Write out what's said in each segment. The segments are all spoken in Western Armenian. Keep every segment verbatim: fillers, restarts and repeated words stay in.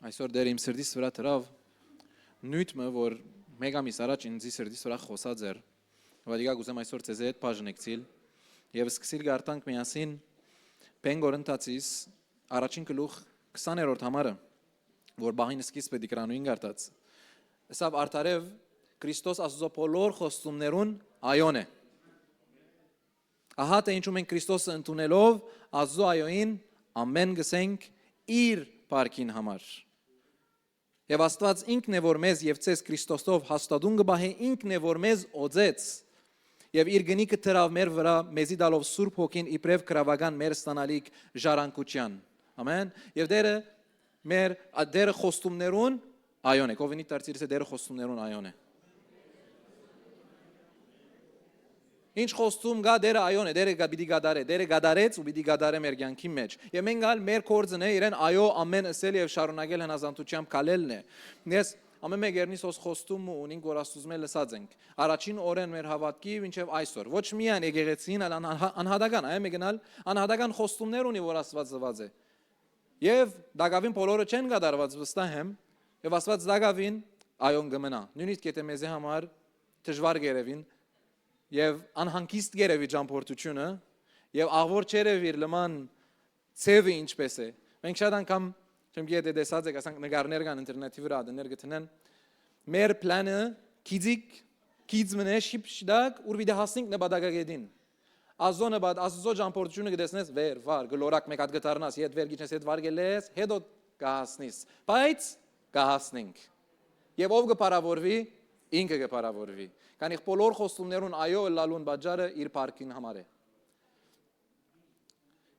Այսօր Տէրը իմ սրտիս վրայ դրաւ նիւթ մը, որ մէկ ամիս առաջ ինծի սրտիս վրայ խօսած էր։ Վատիկա կ'ուզեմ այսօր ձեզի հետ բաժնեկցիլ եւ սկսիլ գարտանք միասին Բեն Կորինթացիս առաջին գլուխ քսաներորդ համարը, որ բահին սկիզբը Տիգրանուին գարտած։ Ըսաւ արդարեւ Քրիստոս Աստուծոյ բոլոր խոստումներուն այոն է։ Ահա թե ինչու մենք Քրիստոսը ընդունելով Աստուծոյ այոյին ամեն գսենք իր փառքին համար։ Եւ Աստուած ինքն է, որ մեզ եւ ձեզ Քրիստոսով հաստատուն կը պահէ, ինքն է, որ մեզ օծեց եւ իր կնիքը դրաւ մեր վրայ, մեզի տալով Սուրբ Հոգին իբրեւ գրաւական մեր ստանալիք ժառանգութեան։ Ամեն։ Եւ Տէրը մեր, ա, Տէրը խոստումներուն այոն է։ Կովինի դարձիրս է Տէրը խոստումներուն այոն է։ Ինչ խոստում կայ, Տէրը այոն է, Տէրը կա, պիտի կատարէ, Տէրը կատարեց ու պիտի կատարէ մեր կեանքին մէջ։ Եւ մենք ալ մեր կորձն է իրեն այո ամեն ըսել եւ շարունակել հնազանդութեամբ քալելն է։ Ես ամեն մէկ երնի սոս խոստում մը ունինք, որ Աստուծմէ լսած ենք։ Առաջին օրէն մեր հաւատքի մինչեւ այսօր։ Ոչ միայն եկեղեցին, այլ անհա-, անհատական, այ մեկն ալ անհատական խոստումներ ունի, որ Աստուած տուած է։ Եւ տակաւին բոլորը չեն կատարված, վստահ եմ, եւ Աստուած տակաւին այոն կը մնայ։ Նոյնիսկ եթե մեզի համար դժուար կ'երեւին եւ անհանգիստ կ'երեւի ճամբորդությունը, եւ աղուոր չ'երեւիր լման ձեւը ինչպէս է։ Մենք շատ անգամ, չեմ գիտի, եթե տեսած եք, ասենք նկարներ կան ինտերնետի վրայ, ատներ կը դնեն, մեր պլանը գիծիկ, գիծ մնե շիպ շտակ, ուր պիտի հասնենք նպատակագետին։ Աստուծոյ նպատ-, Աստուծոյ ճամբորդությունը կը տեսնես վեր, վար, գլորակ մէկ հատ կը դառնաս, ետ վեր գիչնես, ետ վար կ'ելլես, հետո կը հասնիս։ Բայց կը հասնենք։ Եւ ով կը փառաւորուի, ինքը կը փառաւորուի։ Քանի բոլոր խոստումներուն այո ըլլալուն պատճառը իր փառքին համար է։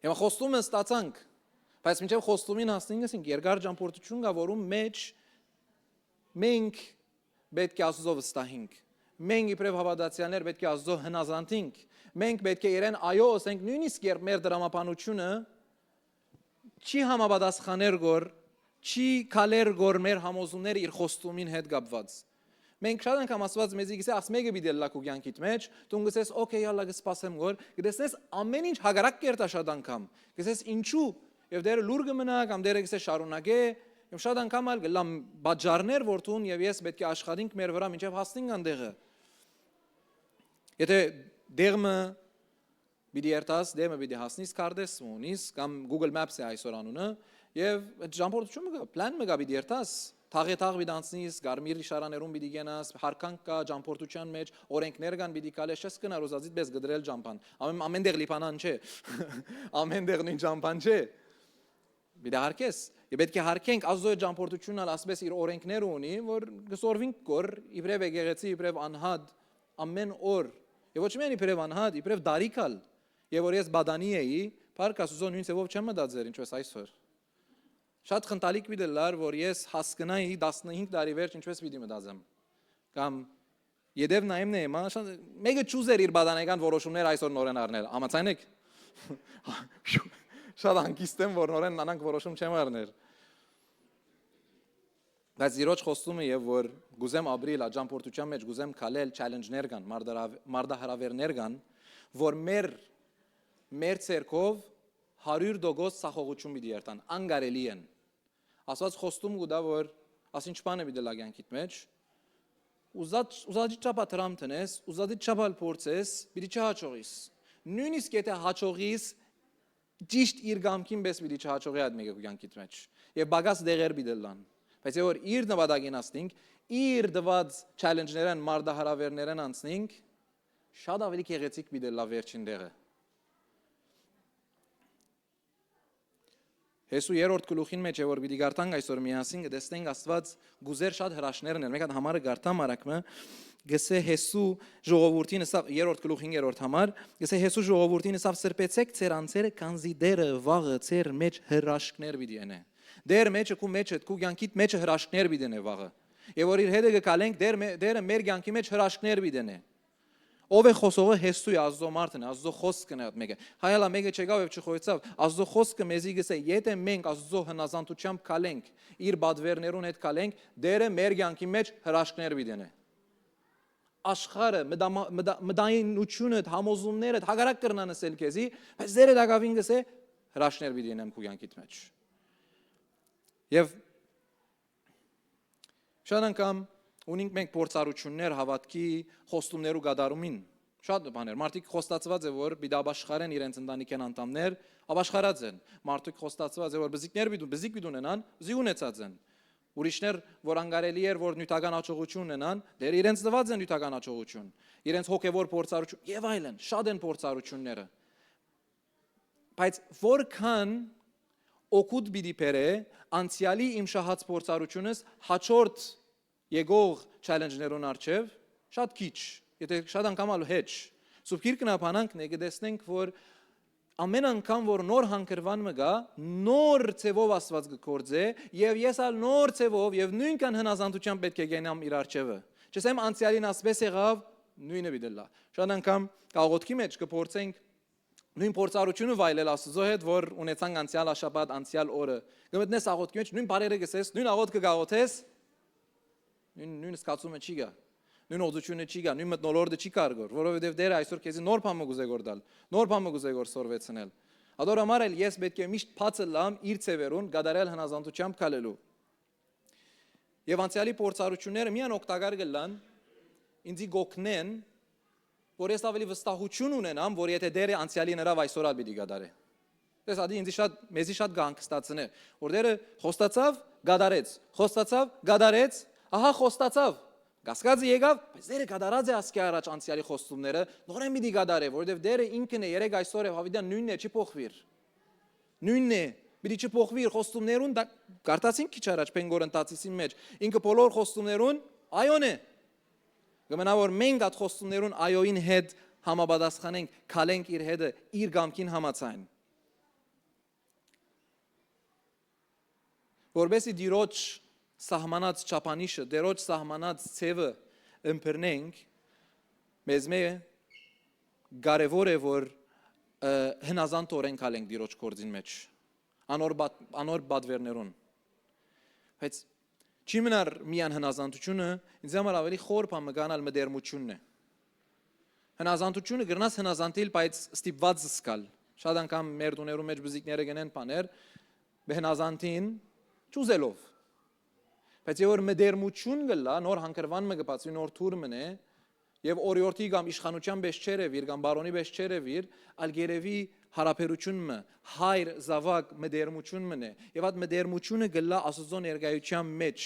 Հիմա խոստումը ստացանք, բայց մինչեւ խոստումին հասնենք, ասենք երկար ճամբորդություն կայ, որուն մէջ մենք պէտք է Աստուծոյ վստահենք։ Մենք իբրեւ հաւատացեալներ պէտք է Աստուծոյ հնազանդենք։ Մենք պէտք է իրեն այո ըսենք, նոյնիսկ երբ մեր տրամաբանությունը չի համապատասխաներ գոր, չի քալեր գոր մեր համոզումները իր խոստումին հետ կապված։ Մենք շատ անգամ Աստուած մեզի կ'ըսէ, «Աս մէկը պիտի ըլլայ քու կեանքիդ մէջ», դուն կ'ըսես, «Օքէյ, յալլա, կը սպասեմ գոր»։ Կտեսնես, ամեն ինչ հակառակ կ'երթայ շատ անգամ։ Կ'ըսես, «Ինչու՞», եւ Տէրը լուր կը մնայ, կամ Տէրը կ'ըսէ, «Շարունակէ», եւ շատ անգամ ալ կ'ըլլան պատճառներ, որ դուն եւ ես պէտք է աշխատենք մեր վրայ, մինչեւ հասնենք ան տեղը։ Եթե տեղ մը պիտի երթաս, դէ մը պիտի հասնիս, քարտէս մը ունիս, կամ Google Maps է այսօր անունը, եւ այդ ճամբորդութիւն մը կայ, պլան մը կայ, պիտի երթաս, թաղէ թաղ պիտի անցնիս, կարմիր իշարաներուն պիտի գնաս, յարկանք կայ ճամբորդութեան մէջ, օրենքներ կան, պիտի քալես, չես կրնար ուզածիդ պէս կտրել ճամբան։ Ամեն, ամեն տեղ Լիբանան չէ, ամեն տեղ նոյն ճամբան չէ։ Պիտի յարգես։ Եւ պէտք է յարգենք, Աստուծոյ ճամբորդութիւնն ալ ասպէս իր օրենքները ունի, որ կը սորվինք գոր, իբրեւ եկեղեցի, իբրեւ անհատ, ամեն օր։ Եւ ոչ միայն իբրեւ անհատ, իբրեւ տարիք ալ։ Եւ որ ես պատանի էի, փառք Աստուծոյ, նոյն ձեւով չեմ մտածեր, ինչպես այսօր։ Շատ խնդալիք պիտի ըլլար, որ ես հասկնայի տասնհինգ տարի վերջ ինչպես պիտի մտածեմ։ Կամ ետեւ նայեմ նե, մա, շատ, մէկը չուզեր իր պատանեկան որոշումները այսօր նորեն առնել։ Համաձայն եք։ Շատ հանգիստ եմ, որ նորեն անանք որոշում չեմ առներ։ Բայց Տիրոջ խոստումը եւ որ կ'ուզեմ ապրիլ, ա ճամբորդութեան մէջ կ'ուզեմ քալել, challenge-ներ կան, մարտարավ-, մարտահրաւերներ կան, որ մեր, մեր ցերկով հարիւր տոկոս սախողութիւն պիտի երթան, անկարելի են։ Աստուած խոստում կու տայ, որ ասինչ բանը պիտի լա կեանքիդ մէջ, ուզած, ուզածի չափ ալ դրամ տնես, ուզածի չափ ալ փորձես, պիտի չհաջողիս։ Նոյնիսկ եթե հաջողիս, ճիշտ իր կամքին պէս պիտի չհաջողի այդ մէկը քու կեանքիդ մէջ։ Եւ պակաս դեղեր պիտի ըլլան։ Բայց եւ որ իր նպատակին հասնենք, իր տուած challenge-ներէն, մարտահրաւերներէն անցնենք, շատ ավելի գեղեցիկ պիտի ըլլայ վերջին տեղը։ Յեսու երրորդ գլուխին մէջ է, որ պիտի կարդանք այսօր միասին, կտեսնենք Աստուած կ'ուզէր շատ հրաշքներ ընել։ Մէկ հատ համարը կարդամ արագ մը, կ'ըսէ Յեսու ժողովուրդին, ըսաւ, երրորդ գլուխ հինգերորդ համար, կ'ըսէ Յեսու ժողովուրդին, ըսաւ. «Սրբեցէք ձեր անձերը, քանզի Տէրը վաղը ձեր մէջ հրաշքներ պիտի ընէ»։ Տէր մէջը քու մէջը, քու կեանքիդ մէջը հրաշքներ պիտի ընէ վաղը։ Եւ որ իր հետը կը քալենք, Տէր մէ-, Տէրը մեր կեանքի մէջ հրաշքներ պիտի ընէ։ Ով է խօսողը, Յեսու է, Աստուծոյ մարդն է, Աստուծոյ խօսքն է այդ մէկը։ Հայ ալա մէկը չեկաւ եւ չխօսցաւ, Աստուծոյ խօսքը մեզի կ'ըսէ, եթէ մենք Աստուծոյ հնազանդութեամբ քալենք, իր պատվերներուն հետ քալենք, Տէրը մեր կեանքի մէջ հրաշքներ պիտի ընէ։ Աշխարհը, մտամա-, մտա-, մտայնությունդ, համոզումներդ հակառակ կրնան ըսել քեզի, բայց Տէրը տակաւին կ'ըսէ, հրաշքներ պիտի ընեմ քու կեանքիդ մէջ։ Եւ Շատ անգամ ունինք մենք փորձառություններ հաւատքի խոստումներու կատարումին։ Շատ բաներ։ Մարդիկ խոստացուած է, որ պիտի ապաշխարեն իրենց ընտանիքէն անդամներ, ապաշխարած են։ Մարդիկ խոստացուած է, որ բզիկներ պիտի, բզիկ պիտի ունենան, բզիկ ունեցած են։ Ուրիշներ, որ անկարելի էր, որ նիւթական աջողություն ունենան, դեռ իրենց տուած է նիւթական աջողություն։ Իրենց հոգեվոր փորձառություն եւ այլն, շատ են փորձառությունները։ Բայց որքան օգուտ պիտի բերէ անցեալի իմ շահած փորձառությունս հաջորդ եկող challenge-ներուն առջեւ, շատ քիչ, եթե շատ անգամ ալ հեչ։ Սուրբ Գիրքն ա բանանքն է, կը տեսնենք, որ ամեն անգամ, որ նոր հանգրուան մը գայ, նոր ձևով Աստուած կը գործէ, եւ ես ալ նոր ձևով եւ նոյնքան հնազանդութեամբ պէտք է գնամ իր առջեւը։ Չըսեմ անցեալին ասպէս եղաւ, նոյնը պիտի ըլլայ։ Շատ անգամ աղօթքի մէջ կը փորձենք նոյն փորձառութիւնը վայելել Աստուծոյ հետ, որ ունեցանք անցեալ աշաբաթ, անցեալ օրը։ Կը մտնես աղօթքի մէջ, նոյն բառերը կ'ըսես, նոյն աղօթքը կ'աղօթես, նոյն, նոյն զգացումը չի գայ, նոյն օծութիւնը չի գայ, նոյն մթնոլորտը չի կարգոր, որովհետեւ Տէրը այսօր քեզի նոր բան մը կ'ուզէ գոռ տալ, նոր բան մը կ'ուզէ գոռ սորվեցնել։ Ատոր համար էլ ես պէտք է միշտ բաց ըլլամ իր ձեւերուն, կատարել հնազանդութեամբ քալելու։ Եւ անցեալի փորձառութիւնները միայն օգտակար կ'ըլլան, ինծի կ'օգնեն, որ ես աւելի վստահութիւն ունենամ, որ եթե Տէրը անցեալին ըրաւ, այսօր ալ պիտի կատարէ։ Տես, ադի ինձի շատ, մեզի շատ կը հանգստացնէ, որ Տէրը խոստացաւ, կատարեց, խոստացաւ, կատարեց, ահա խոստացաւ, կասկածը եկաւ, բայց Տէրը կատարած է ասկէ առաջ անցեալի խոստումները, նորէն պիտի կատարէ, որովհետեւ Տէրը ինքն է, երեկ, այսօր եւ յաւիտեան նոյնն է, չի փոխուիր։ Նոյնն է, պիտի չփոխուի իր խոստումներուն, դա կարդացինք քիչ առաջ Բեն Կորինթացիին մէջ։ Ինքը բոլոր խոստումներուն այոն է։ Կը մնայ, որ մենք այդ խոստումներուն այոյին հետ համապատասխանենք, քալենք իր հետը, իր կամքին համաձայն։ Որպեսզի Տիրոջ սահմանած չափանիշը, Տիրոջ սահմանած ձևը ըմբռնենք, մեզմէ կարեւոր է, որ, ը, հնազանդօրէն քալենք Տիրոջ գործին մէջ, անոր պատ-, անոր պատուէրներուն։ Բայց չի մնար միայն հնազանդութիւնը, ինձ համար աւելի խոր բան մը կ'անալ մտերմութիւնն է։ Հնազանդութիւնը կրնաս հնազանդիլ, բայց ստիպուած զգալ։ Շատ անգամ մեր տուներու մէջ բզիկները կ'ընեն բաներ, հնազանդին չուզելով։ Բայց եւ որ մտերմութիւն կ'ըլլայ, նոր հանգրուան մը կը բացուի, նոր թուր մը է, եւ օրիորդի կամ իշխանութեան պէս չ'երեւիր, կամ բարոնի պէս չ'երեւիր, ալ կ'երեւի յարաբերութիւն մը, հայր, զաւակ, մտերմութիւն մը է։ Եւ այդ մտերմութիւնը կ'ըլլայ Աստուծոյ ներկայութեան մէջ։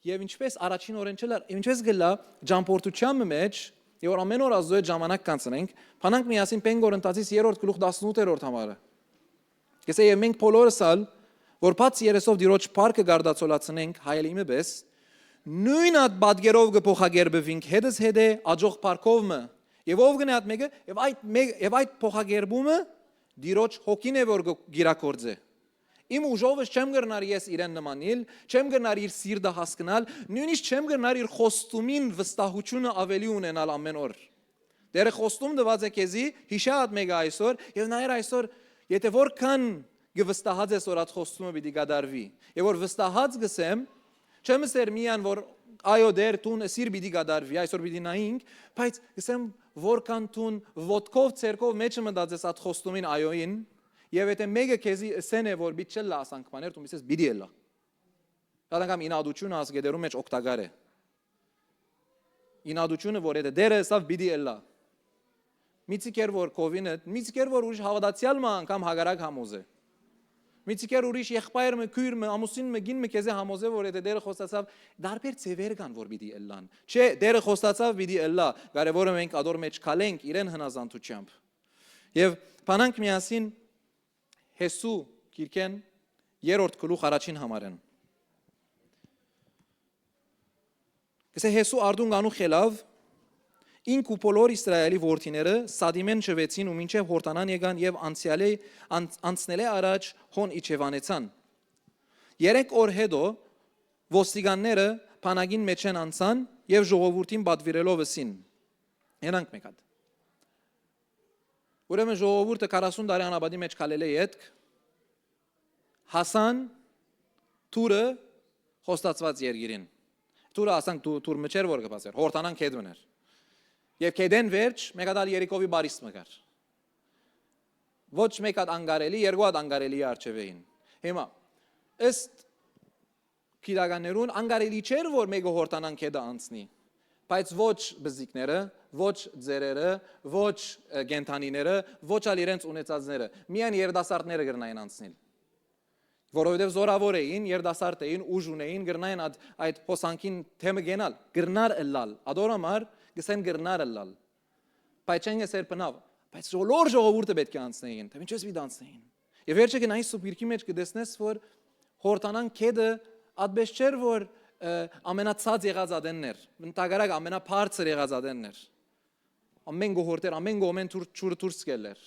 Եւ ինչպես առաջին օրէն չըլլար, ինչպես կ'ըլլայ ճամբորդութեան մը մէջ, եւ որ ամէն օր Աստուծոյ հետ ժամանակ կանցնենք, բանանք միասին Բեն Կորինթացիին երրորդ գլուխ տասնութերորդ համարը։ Կ'ըսէ, եւ մենք բոլորս ալ, որ բաց երեսով Տիրոջ փառքը կարտացոլացնենք հայելիմը պէս, նոյն այդ պատկերով կը փոխակերպուինք հետզհետէ աջող փառքով մը, եւ ով կ'ընէ այդ մէկը, եւ այդ մէ-, եւ այդ փոխակերպումը Տիրոջ հոգին է, որ կը կիրակործէ։ Իմ ուժովս չեմ կրնար ես իրեն նմանիլ, չեմ կրնար իր սիրտը հասկնալ, նոյնիսկ չեմ կրնար իր խոստումին վստահութիւնը աւելի ունենալ ամէն օր։ Տէրը խոստում տուած է քեզի, յիշա ատ մէկը այսօր, եւ նայեր այսօր, եթե որքան կը վստահած ես, որ այդ խոստումը պիտի կատարուի, եւ որ վստահած կ'ըսեմ, չեմ ըսեր միայն, որ այո, Տէր, դուն ըսիր պիտի կատարուի, այսօր պիտի նայինք, բայց կ'ըսեմ, որքան դուն ոտքով, ձեռքով մէջը մտած ես այդ խոստումին այոյին, եւ եթե մէկը քեզի ըսեն է, որ պիտի չըլլայ ասանք բաներ, դու միսես պիտի ըլլայ։ Շատ անգամ ինատությունը ազգետերու մէջ օգտակար է։ Ինատությունը, որ եթե Տէրը ըսաւ, պիտի ըլլայ։ Մի ցիկեր որ կովինը, մի ցիկեր որ ուրիշ հաւատացեալ մը անգամ հակառակ համոզէ։ Մի ցիկեր ուրիշ եղբայր մը, քոյր մը, ամուսին մը, գին մը քեզի համոզէ, որ եթե Տէրը խոստացաւ, դարբեր ձևեր կան, որ պիտի ըլլան։ Չէ, Տէրը խոստացաւ, պիտի ըլլայ, կարեւորը մենք ադոր մէջ քալենք իրեն հնազանդութեամբ։ Եւ բանանք միասին Յեսու գիրքէն երրորդ գլուխ առաջին համարէն։ Կ'ըսէ, Յեսու արտուն կանուխ ելաւ, ինք ու բոլոր Իսրայէլի որդիները Սատիմէն շուեցին ու մինչեւ Յորդանան եկան եւ անցեալի, անց-, անցնելէ առաջ հոն իջեւանեցան։ Երեք օր հետո ոստիկանները բանակին մէջէն անցան եւ ժողովուրդին պատուիրելով ըսին. «Ենանք մէկ հատ»։ Ուրեմն ժողովուրդը քառասուն տարի անապատի մէջ քալելէ ետք հասան Թուրը խոստացուած երկիրին։ Թուրը, ասանք, Թու-, Թուր մը չէր, որ կը բացեր, Յորդանան գետ մը էր։ Եւ գետէն վերջ, մէկ հատ ալ Երիքովի բարիստ մը կար։ Ոչ մէկ հատ անկարելի, երկու հատ անկարելի արջեւ էին։ Հիմա, ըստ գիտականներուն, անկարելի չէր որ մէկը Յորդանան գետը անցնի, բայց ոչ բզիկները, ոչ ձերերը, ոչ, ը, կենդանիները, ոչ ալ իրենց ունեցածները, միայն երիտասարդները կրնային անցնել, որովհետեւ զորաւոր էին, երիտասարդ էին, ուժ ունէին, կրնային այդ, այդ հոսանքին թեմը գնալ, կրնար ըլլալ, ադոր համար կսեն կրնար ըլլալ, բայց չեն գսեր բնաւ, բայց ժողոր ժողովուրդը պէտք է անցնեին, թէ ինչպես պիտի անցնեին։ Եւ վերջը կը նայես սուպիրքի մէջ կը տեսնես որ Յորդանան գետը ատպէս չէր որ, ը, ամենացած եղած ատենն էր, ընդհակառակը ամենաբարձր եղած ատենն էր։ Ամեն գոհորտեր, ամեն կողմէն թուր-, ջուրը դուրս կելլեր։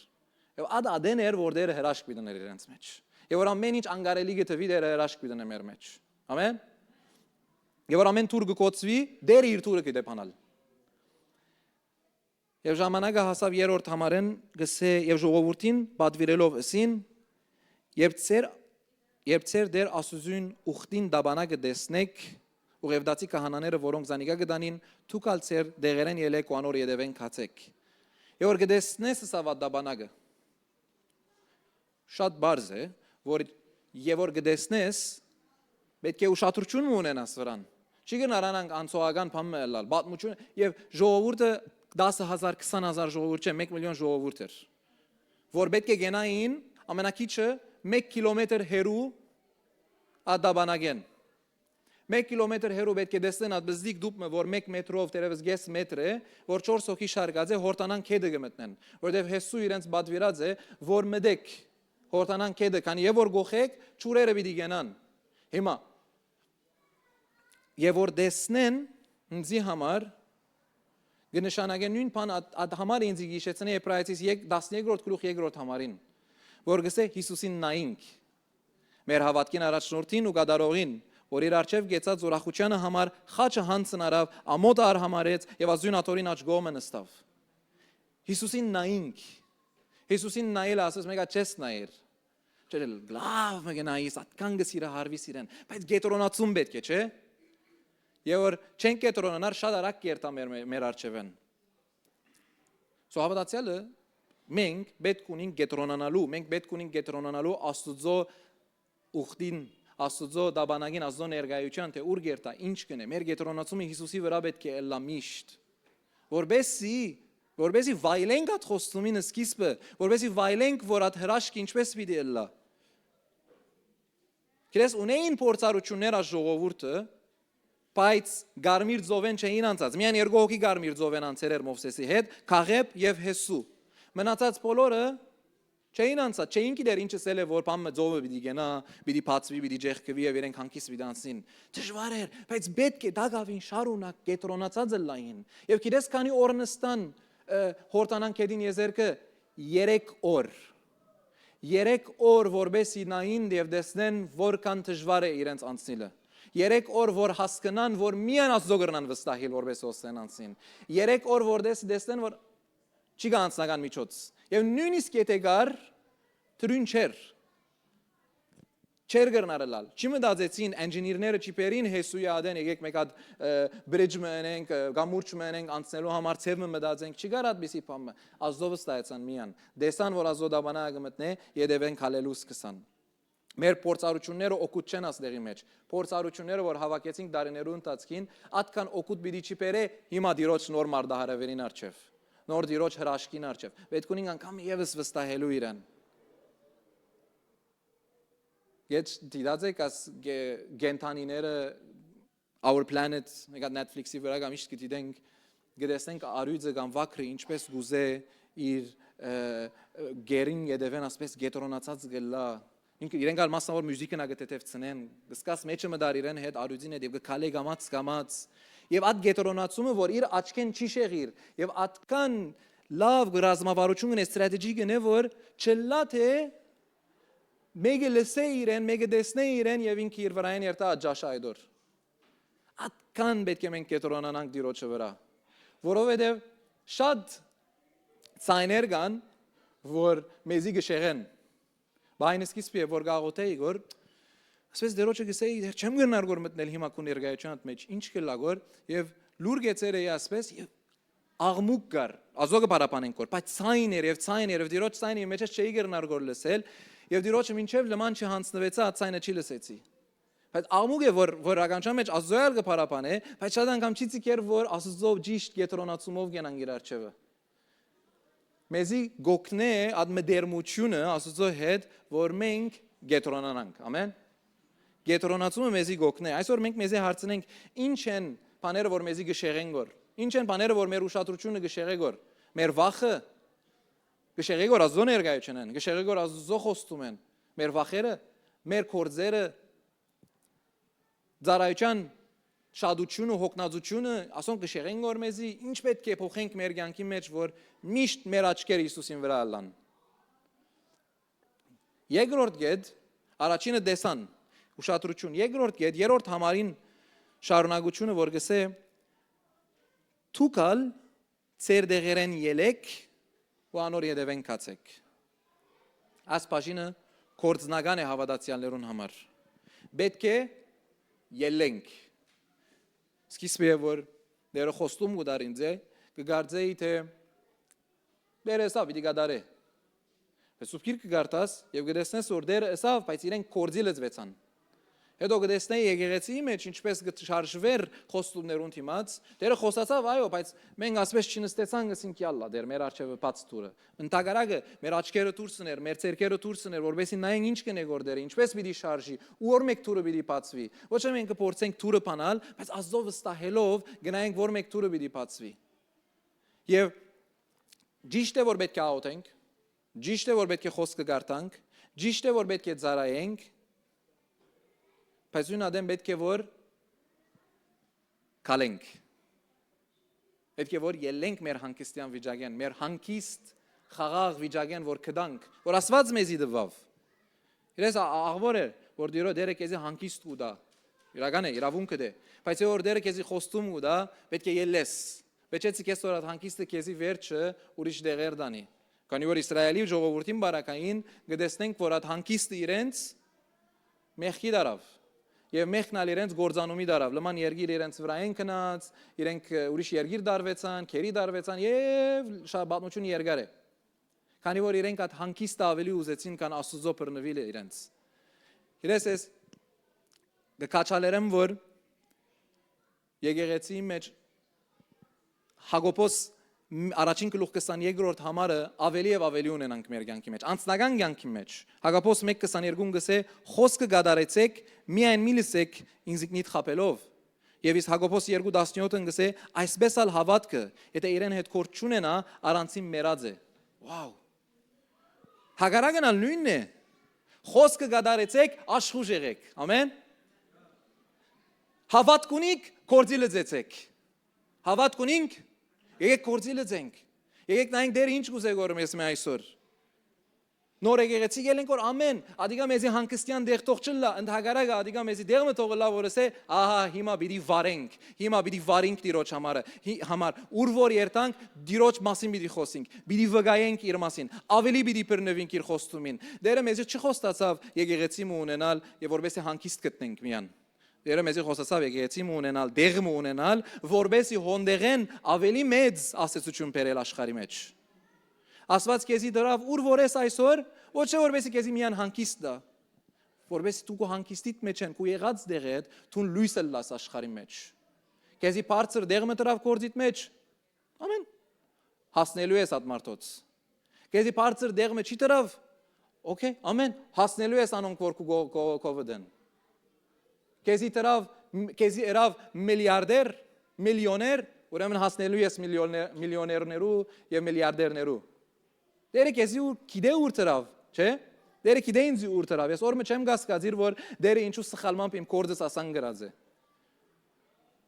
Եւ ատ ատեն էր որ Տերը հրաշք պիտի ներ իրենց մեջ։ Եւ որ ամեն ինչ անկարելի կը թվի, Տերը հրաշք պիտի ներ մեր մեջ։ Ամեն։ Եւ որ ամեն թուր կը կոծուի, Տերը իր թուրը կը դեփանալ։ Եւ ժամանակը հասաւ երրորդ համարեն, գսե, եւ ժողովուրդին պատվիրելով ըսին. «Երբ ձեր, երբ ձեր Տեր Աստուծոյն ուխտին դաբանակ կը տեսնէք, ուղևդացի քահանաները, որոնք զանիկա կը տանին, դուք ալ ձեր դեղերէն ելէք ու անոր ետեւէն գացէք»։ Եւ որ կը տեսնես սա վատ դաբանակը, շատ բարձ է, որ, եւ որ կը տեսնես, պէտք է ուշադրութիւն մը ունենաս վրան։ Չի գնար անանք անցողական բան մը ըլլալ, պատմություն, եւ ժողովուրդը դասը հազար, քսան հազար ժողովուրդ չէ, մէկ միլիոն ժողովուրդ էր, որ պէտք է գնային ամենակիչը մէկ կիլոմետր հեռու ադաբանագեն։ Մէկ կիլոմետր հեռու պէտք է տեսնեն այդ բզդիկ դուփ մը, որ մէկ մետրով, թերեւս կէս մետր է, որ չորս հոգի շարկած է, Յորդանան գետը կը մտնեն, որովհետեւ Յիսուս իրենց պատվիրած է, որ մտեք Յորդանան գետը, քանի եւ որ գոխեք, ջուրերը պիտի գնան։ Հիմա, եւ որ տեսնեն ինձի համար, կը նշանակե նոյն բան, այդ, այդ համար ինձի գիշեցնէ Եբրայեցիս եկ-, տասներկրորդ գլուխ երկրորդ համարին, որ գսե Յիսուսին նայինք, մեր հաւատքին առաջնորդին ու կատարողին, որ իր առջեւ կեցած ուրախութեանը համար խաչը յանցն առաւ, ամօտը արհամարեց եւ ազուն աթորին աջ կողմը նստաւ։ Յիսուսին նայինք։ Յիսուսին նայելը ասես մեկա չես նայեր։ Չէ, լավ մը կը նայիս, ատկան կը սիրահարվի սիրեն, բայց կետրոնացում պէտք է, չէ՞։ Եւ որ չենք կետրոնանար, շատ արագ կերթայ մեր, մեր առջեւէն։ So, հաւատացեալը մենք պէտք ունենք կետրոնանալու, մենք պէտք ունենք կետրոնանալու Աստուծոյ ուխտին, Աստուծոյ դաբանագին, Աստուծոյ ներկայութեան, թէ ուր կերթայ, ինչ կ'ընէ, մեր կետրոնացումը Յիսուսի վրայ պէտք է ըլլայ միշտ, որպեսզի, որպեսզի վայելենք այդ խոստումին սկիզբը, որպեսզի վայելենք որ այդ հրաշքը ինչպես պիտի ըլլայ։ Քրիստոս ունէին փորձառութիւններ այս ժողովուրդը, բայց Կարմիր ծովէն չէին անցած։ Միայն երկու հոգի Կարմիր ծովէն անցեր էր Մովսէսի հետ, Քաղեբ եւ Յիսու։ Մնացած բոլորը չէին անցած, չէին գիտեր ինչ ըսել է, որ բան մը ծովը պիտի գնայ, պիտի բացուի, պիտի ջեղկուի եւ իրենք հանգիստ պիտի անցնին։ Դժուար էր, բայց պէտք է տակաւին շարունակ կետրոնացած ըլլային։ Եւ գիտես քանի օր նստան, ը, Յորդանան գետին եզերքը, երեք օր։ Երեք օր որպեսզի նային եւ տեսնեն որքան դժուար է իրենց անցնիլը։ Երեք օր որ հասկնան որ միայն Աստուծոյ կրնան վստահիլ որպեսզի հոսեն անցնին։ Երեք օր որ տես-, տեսնեն որ չի կա անձնական միջոց։ Եւ նոյնիսկ եթե կար, թրուն չէր։ Չէր կրնար ըլլալ։ Չի մտածեցին, էնջինիրները չի բերին Յիսուի ատեն, եկեք մէկ հատ, ը, բրիջ մը ընենք, ը, կամուրջ մը ընենք անցնելու համար, ձեւ մը մտածենք, չի կար այդպիսի բան մը։ Աստուծոյ վստահեցան միայն։ Տեսան որ Աստուծոյ դաբանագը կը մտնէ, ետեւէն քալելու սկսան։ Մեր փորձառութիւնները օգուտ չեն աս դեղի մեջ։ Փորձառութիւնները որ հաւաքեցինք դարիներու ընթացքին, ատկան օգուտ պիտի չի բերէ, հիմա Տիրոջ նոր մարտահրաւերին առջեւ, նոր Տիրոջ հրաշքին առջեւ։ Պէտք ունենք անգամ եւս վստահելու իրեն։ Եթէ դիտած եք աս կե-, կենդանիները, Our Planet, եկած Netflix-ի վրայ կամ միշտ կը դիտենք, կը տեսնենք առիւծը կամ վագրը ինչպես կ'ուզէ իր, ը, ը, գերին ետեւեն ասպես կետրոնացած կ'ըլլայ։ Ինքը իրենք ալ մասնաւոր մյուզիքը կը թեթեւցնեն, կսկաս մեջը մտար իրեն հետ, առիւծին հետ եւ կը քալէ կամաց, կամաց։ Եւ այդ կետրոնացումը որ իր աչքեն չի շեղիր, եւ ատկան լավ ռազմավարութիւն կ'ընէ, ստրատեգի կ'ընէ որ չըլլայ թէ մէկը լսէ իրեն, մէկը տեսնէ իրեն եւ ինքը իր վրայէն երթայ աջաշ այդոր։ Ատկան պէտք է մենք կետրոնանանք Տիրոջը վրայ, որովհետեւ շատ ձայներ կան որ մեզի կը շեղեն։ Բայց այն սկիզբը որ կաղոթէի գոր, ասես Տիրոջը կ'ըսէի, «Տեր, չեմ կրնար գոր մտնել հիմա քու ներկայութեանդ մեջ, ինչ կ'ըլլայ գոր»։ Եւ լուր գեցեր էի ասպես, եւ աղմուկ կար, Աստուծոյ կը փառաբանենք գոր, բայց ձայն էր եւ ձայն էր, եւ Տիրոջ ձայնը իմ մեջս չէի կրնար գոր լսել, եւ Տիրոջը մինչեւ լման չյանցնուեցայ, այդ ձայնը չի լսեցի։ Բայց աղմուկ է, որ, որ ականջան մէջ Աստուծոյ ալ կը փառաբանէ, բայց շատ անգամ չի ձգեր, որ Աստուծոյ ճիշտ կեդրոնացումով կենանք իր առջեւը։ Մեզի կ'օգնէ այդ մտերմութիւնը Աստուծոյ հետ, որ մենք կեդրոնանանք։ Ամեն։ Կեդրոնացումը մեզի կ'օգնէ։ Այսօր մենք մեզի հարցնենք, ի՞նչ են բաները, որ մեզի կը շեղեն գոր, ի՞նչ են բաները, որ մեր ուշադրութիւնը կը շեղէ գոր, մեր վախը, կը շեղէ գոր Աստուծոյ ներկայութիւնէն, կը շեղէ գոր Աստուծոյ խոստումէն, մեր վախերը, մեր գործերը, ծառայութեան շատութիւնը, յոգնածութիւնը, ասոնք կը շեղեն գոր մեզի, ի՞նչ պէտք է փոխենք մեր կեանքի մէջ, որ միշտ մեր աչքերը Յիսուսին վրայ ըլլան։ Երկրորդ կետ, առաջինը տեսան, ուշադրութիւն, երկրորդ կետ, երրորդ համարին շարունակութիւնը, որ կ'ըսէ. «Դուք ալ ձեր տեղերէն ելէք ու անոր ետեւէն գացէք»։ Այս բաժինը գործնական է հաւատացեալներուն համար։ Պէտք է ելլենք։ Սկիզբը է, որ Տէրը խոստում կու տար ինձ, կը կարծէի, թէ Տէրը ըսաւ, պիտի կատարէ։ Բայց Սուրբ Գիրքը կարդաս եւ կը տեսնես, որ Տէրը ըսաւ, բայց իրենք գործի լծուեցան։ Հետո կը տեսնէ եկեղեցիի մէջ ինչպէս կը շարժուէր խոստումներուն դիմաց։ Տէրը խոսացաւ, այո, բայց մենք ասպէս չնստեցանք, ըսինք, «Յալլա, Տէր, մեր առջեւը բաց դուռը»։ Ընդհակառակը, մեր աչքերը դուրս ըներ, մեր ձեռքերը դուրս ըներ, որպեսզի նայենք ինչ կ'ընէ գոր Տէրը, ինչպէս պիտի շարժի, ուոր մէկ դուռը պիտի բացուի։ Ոչ թե մենք կը փորձենք դուռը բանալ, բայց Աստուծոյ վստահելով կը նայենք, որ մէկ դուռը պիտի բացուի։ Եւ ճիշդ է, որ պէտք է աղօթենք, ճիշդ է, որ պէտք է խոսքը կարդանք, ճիշդ է, որ պէտք է ծառայենք, բայց նոյն ատեն պէտք է, որ քալենք։ Պէտք է, որ ելլենք մեր հանգստեան վիճակէն, մեր հանգիստ, խաղաղ վիճակէն, որ գտանք, որ Աստուած մեզի տուաւ։ Իրես ա-, աղբոր էր, որ Տիրո-, Տէրը քեզի հանգիստ կու տայ։ Իրական է, իրաւունքը դէ։ Բայց որ Տէրը քեզի խոստում կու տայ, պէտք է ելլես։ Պէտք է քեզ որ այդ հանգիստը քեզի վերջը ուրիշ դեղեր տանի։ Քանի որ Իսրայէլի ժողովուրդին բարակային կը տեսնենք, որ այդ հանգիստը իրենց մեղքի դարաւ։ Եւ մեղքն ալ իրենց գործանումի դարաւ։ Լման երկիր իրենց վրայէն գնաց, իրենք, ը, ուրիշ երկիր դարվեցան, քերի դարվեցան եւ շա-, պատմությունը երկար է։ Քանի որ իրենք այդ հանգիստը ավելի ուզեցին, քան Աստուծոյ բռնուիլը իրենց։ Իրես ես կը քաջալերեմ, որ եկեղեցիի մէջ Յակոբոս մ-, առաջին գլուխ քսաներկրորդ համարը ավելի եւ ավելի ունենանք մեր կեանքի մէջ, անձնական կեանքի մէջ։ Յակոբոս մէկ քսաներկուն կ'ըսէ. «Խոսքը կատարեցէք, միայն մի լսէք ինզիկնիդ խաբելով»։ Եւ իսկ Յակոբոս երկու տասնեօթն կ'ըսէ. «Այսպէս ալ հաւատքը, եթէ իրեն հետ գործ չունենայ, առանցին մեռած է»։ Wow։ Հակառակն ալ նոյնն է։ «Խոսքը կատարեցէք, աշխուժ եղէք»։ Ամեն։ Հաւատք ունիք, գործի լծեցէք։ Հաւատք ունինք, եկեք գործի լծենք։ Եկեք նայենք Տէրը ինչ կ'ուզէ գոր մեզ մէ այսօր։ Նոր եկեղեցի ելենք, որ ամեն, ադիկա մեզի հանգստեան տեղ թող չըլլայ, ընդհակառակը, ադիկա մեզի տեղ մը թող ըլլայ, որ ըսէ, «Ահա, հիմա պիտի վարենք, հիմա պիտի վարենք Տիրոջ համարը, հի-, համար, ուր որ երթանք, Տիրոջ մասին պիտի խոսենք, պիտի վկայենք իր մասին, ավելի պիտի բռնուինք իր խոստումին»։ Տէրը մեզի չխոստացաւ եկեղեցի մը ունենալ եւ որպեսզի հանգիստ գտնենք միան։ Տէրը մեզի խոսացաւ եկեղեցի մը ունենալ, տեղ մը ունենալ, որպեսզի հոնդեղեն ավելի մեծ ազդեցութիւն բերել աշխարհի մէջ։ Աստուած քեզի դրաւ, ուր որ ես այսօր, ոչ թե որպեսզի քեզի միան հանգիստ տայ, որպեսզի դու քու հանգիստիդ մէջ են, քու եղած տեղեդ, դուն լոյս ըլլաս աշխարհի մէջ։ Քեզի բարձր տեղ մը դրաւ գործիդ մէջ, ամեն, հասնելու ես այդ մարդոց։ Քեզի բարձր տեղ մը չի դրաւ, օքեյ, ամեն, հասնելու ես անոնք, որ քու գո-, գո-, կովդ են։ Քեզի դրաւ, մ-, քեզի ըրաւ միլիարդեր, միլիոներ, ուրեմն հասնելու ես միլիոնե-, միլիոներներու եւ միլիարդերներու։ Տէրը քեզի ու-, գիտէ ուր դրաւ, չէ՞։ Տէրը գիտէ ինձ ուր դրաւ։ Ես օր մը չեմ կասկածիր, որ Տէրը ինչու սխալմամբ իմ գործս ասան գրած է։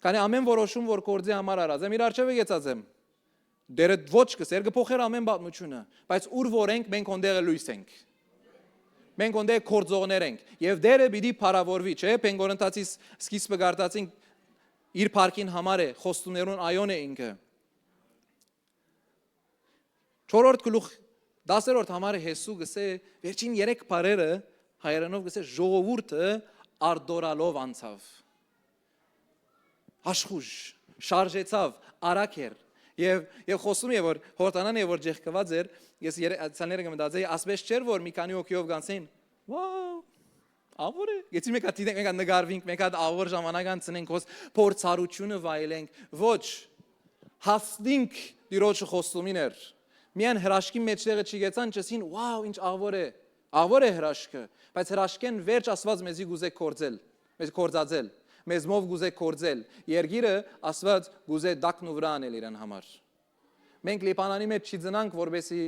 Քանի ամեն որոշում, որ գործի համար արած եմ, իր առջեւը գեցած եմ։ Տէրը ոչ կ'ըսէր, կը փոխէր ամեն պատմությունը, բայց ուր որ ենք, մենք հոնդեղը լոյս ենք։ Մենք հոնդեղ գործողներ ենք, եւ Տէրը պիտի փառաւորուի, չէ՞։ Բնկորընթացի ս-, սկիզբը կարդացինք, իր փառքին համար է, խոստումներուն այոն է ինքը։ Չորրորդ գլուխ, տասերորդ համարը Յիսուս կ'ըսէ, վերջին երեք բառերը հայերէնով կ'ըսէ, «Ժողովուրդը արտորալով անցաւ»։ Աշխուժ, շարժեցաւ, արագ էր։ Եւ, եւ խոսում է, որ Յորդանան է, որ ջեղկուած էր, ես երե-, ցաները կը մտածեի, ասպէս չէր, որ մի քանի հոգիով գանցին, «Wow, Աղոր է։ Գեցի, մեկը դիտենք, մեկը նկարվենք, մեկը աղոր ժամանակ անցնենք, հոս փորձառությունը վայելենք։ Ոչ, հասնինք Տիրոջը խոստումին էր։ Միայն հրաշքին մեջտեղը չի գեցան, չսին, «Wow, ինչ աղոր է»։ Աղոր է հրաշքը, բայց հրաշքեն վերջ Աստված մեզի կուզե կործել, մեզ կործածել, մեզմով կուզե կործել։ Երկիրը Աստված կուզե տակն ու վրայ անել իրեն համար։ Մենք Լիբանանի մեջ չի ծնանք, որպեսի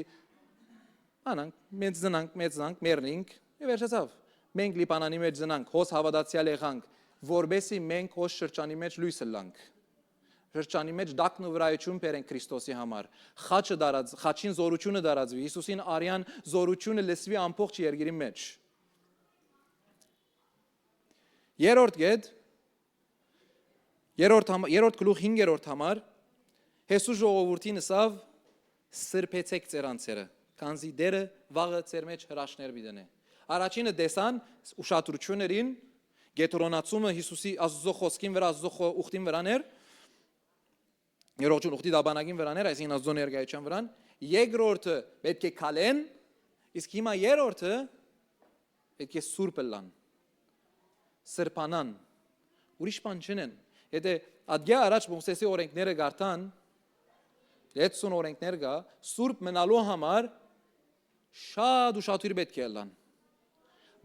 անանք, մեծ ծնանք, մեծ ծնանք, մեռնինք, եւ վերջացավ։ Մենք Լիբանանի մեջ ծնանք, հոս հաւատացեալ եղանք, որպեսի մենք հոս շրջանի մեջ լոյս ըլլանք։ Շրջանի մեջ տակն ու վրայություն բերենք Քրիստոսի համար։ Խաչը դարած, խաչին զորությունը դարածվի, Յիսուսին արեան զորությունը լսուի ամբողջ երկրի մեջ։ Երրորդ կետ, երրորդ համ-, երրորդ գլուխ հինգերորդ համար, Յիսուս ժողովուրդին ըսաւ. «Սրբեցէք ձեր անձերը, քանզի Տէրը վաղը ձեր մեջ հրաշքներ պիտի դնէ»։ Առաջինը տեսան ուշադրություններուն, կեդրոնացումը Յիսուսի, Աստուծոյ խօսքին վրայ, Աստուծոյ խո-, ուխտին վրան էր, երողջուն ուխտի դաբանագին վրան էր, այսինքն Աստուծոյ ներկայութեան վրան, երկրորդը պէտք է քալեն, իսկ հիմա երրորդը պէտք է սուրբ ըլլան, սրբանան, ուրիշ բան չընեն։ Եթե ատկէ առաջ Մովսէսի օրենքները կարդան, յեթսուն օրենքներ կայ, սուրբ մնալու համար շատ ուշադիր պէտք է ըլլան։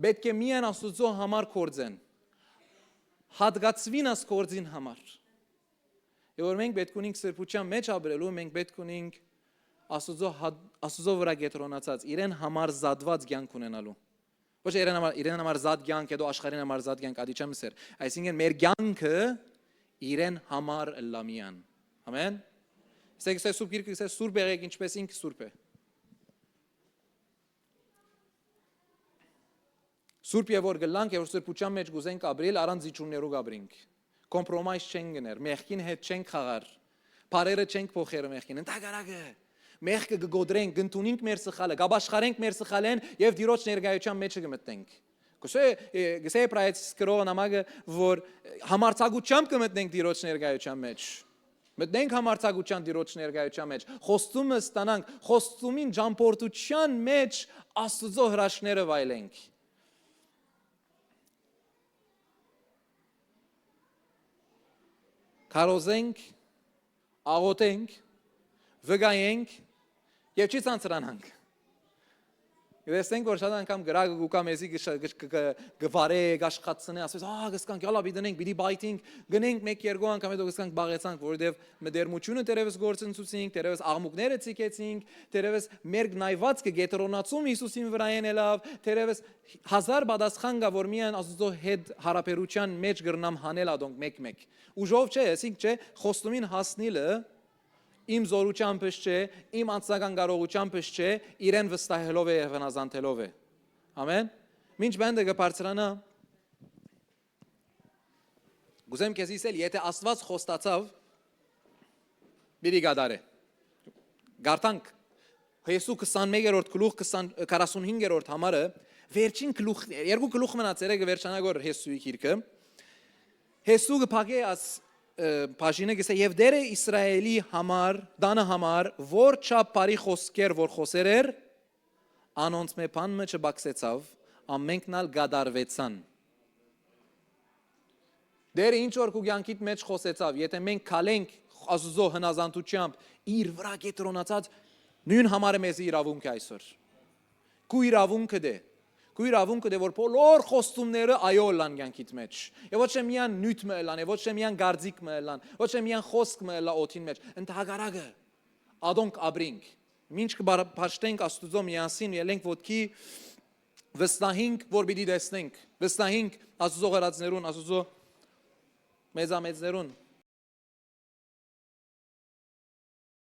Պէտք է միայն Աստուծոյ համար գործեն, հատկացուին աս գործին համար։ Եւ որ մենք պէտք ունենք սրբութեան մեջ ապրելու, մենք պէտք ունենք Աստուծոյ հատ-, Աստուծոյ վրայ կեդրոնացած, իրեն համար զատուած կեանք ունենալու։ Ոչ իրեն համար, իրեն համար զատ կեանք, հետո աշխարհին համար զատ կեանք, ատի չեմ սեր։ Այսինքն մեր կեանքը իրեն համար ըլլայ միայն։ Ամեն։ Սա, սա սուրբ գիրքը, սա սուրբ եղեք, ինչպես ինքը սուրբ է։ Սուրբ եւ որ գլանք, եւ որ սրբութեան մեջ կուզենք ապրիլ, առանց զիջումներու կապրինք։ Կոմպրոմայզ չենք գներ, մեղքին հետ չենք խաղար, բարերը չենք փոխեր մեղքին, ընդհակառակը, մեղքը կգոդրենք, կընդունենք մեր սխալը, կապաշխարենք մեր սխալեն եւ Տիրոջ ներկայութեան մեջ կմտնենք։ Գսե, գսե Եբրայեցիս գրողը նամակը, որ համարձակությամբ կմտնենք Տիրոջ ներկայութեան մեջ։ Մտնենք համարձակութեան Տիրոջ ներկայութեան մեջ, խոստումը ստանանք, խոստումին ճամփորդութեան մեջ Աստուծոյ հրաշքները վայելենք։ Քարոզենք, աղոթենք, վկայենք եւ չի ցանցրանանք։ Տեսնենք, որ շատ անգամ կրակը կուկա մեզի կշ-, կշ-, կ-, կ-, կվարե, կաշխատցնե, ասես, «Ա, կսկանք, յալա պիտի դնենք, պիտի պայթենք», գնենք մեկ երկու անգամ, հետո կսկանք, բաղեցանք, որովհետեւ մտերմությունը թերեւս գործընծուցինք, թերեւս աղմուկները ցիկեցինք, թերեւս մեր նայվածքը կեդրոնացում Յիսուսին վրայ են ելաւ, թերեւս հազար պատասխան կայ, որ միայն Աստուծոյ հետ յարաբերութեան մեջ կրնամ հանել ատոնք մեկ-մեկ։ Ուժով չէ, այսինք չէ, խոստումին հասնիլը իմ զորութեամբս չէ, իմ անձնական կարողութեամբս չէ, իրեն վստահելով է եւ հնազանդելով է։ Ամեն։ Մինչ բանտը կը բարձրանայ, կուզեմ քեզի ասել, եթե Աստուած խոստացաւ, պիտի կատարէ։ Կարդանք Յեսու քսանմեկերորդ գլուխ, քսան, քառասունհինգերորդ համարը, վերջին գլուխ, երկու գլուխ մնացեր է, կը վերջանայ գոր Յեսուի գիրքը։ Յեսու կը փակէ աս, ը, բաժինը, կսե, «Եւ Տէրը Իսրայէլի համար, տանը համար, որ չափ բարի խօսքեր որ խօսեր էր, անոնցմէ բան մը չբակսեցաւ, ամենքն ալ կատարուեցան»։ Տէրը ինչ որ քու կեանքիդ մեջ խօսեցաւ, եթե մենք քալենք Աստուծոյ հնազանդութեամբ, իր վրայ կեդրոնացած, նոյն համարը մեզի իրաւունք է այսօր։ Քու իրաւունքը դէ, քու իրաւունքը դէ, որ բոլոր խոստումները այո ըլլան կեանքիդ մեջ։ Եւ ոչ թե միան նիւթ մը ըլլան, եւ ոչ թե միան կարծիք մը ըլլան, ոչ թե միան խօսք մը ըլլայ օդին մեջ, ընդհակառակը, ատոնք ապրինք։ Մինչ կը բարապաշտենք Աստուծոյ միասին, ելենք ոտքի, վստահինք, որ պիտի տեսնենք, վստահինք Աստուծոյ ղրածներուն, Աստուծոյ մեծամեծներուն,